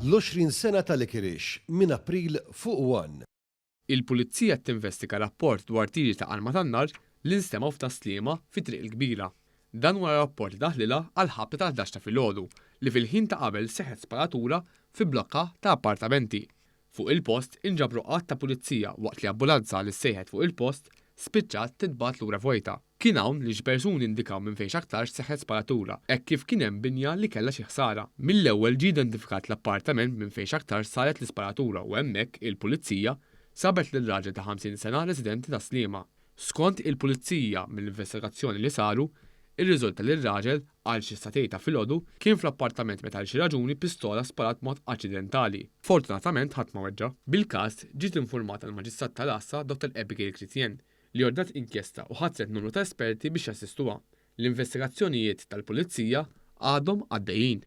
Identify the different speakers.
Speaker 1: L-20 sena ta' Licorice minn April fuq One.
Speaker 2: Il-Pulizija qed tinvestiga rapport dwar tiri ta' arma tan-nar li nstemgħu f'Tas-Sliema fi Triq il-Kbira. Dan wara rapport li daħlilha għall-ħabta tal-ħdax ta' filgħodu li fil-ħin ta' qabel seħħet sparatura fi blokka ta' appartamenti. Fuq il-post inġabru għadd ta' pulizija waqt li ambulanza li ssejħet fuq il-post spiċċat tintbagħat lura vojta. Kien hawn li xi persuni indikaw minn fejn x'aktarx seħħet sparatura hekk kif kien hemm binja li kellha xi ħsara. Mill-ewwel ġie identifikat l-appartament minn fejn x'aktarx saret l-isparatura u hemmhekk il-Pulizija sabet lil raġel ta' 50 sena residenti Tas-Sliema. Skont il-Pulizija mill-investigazzjoni li saru, irriżulta li r-raġel, għal xi sagħtejn ta' filgħodu, kien fl-appartament meta għal xi raġuni pistola sparat b'mod aċċidentali. Fortunatament ħadd ma weġġa'. Bil-każ ġiet infurmata l-Maġistrat tal-Għassa Dottor Abigail Critien li ordnat inkjesta u ħatret numru ta' esperti biex jassistuha. L-investigazzjonijiet tal-Pulizija għadhom għaddejjin.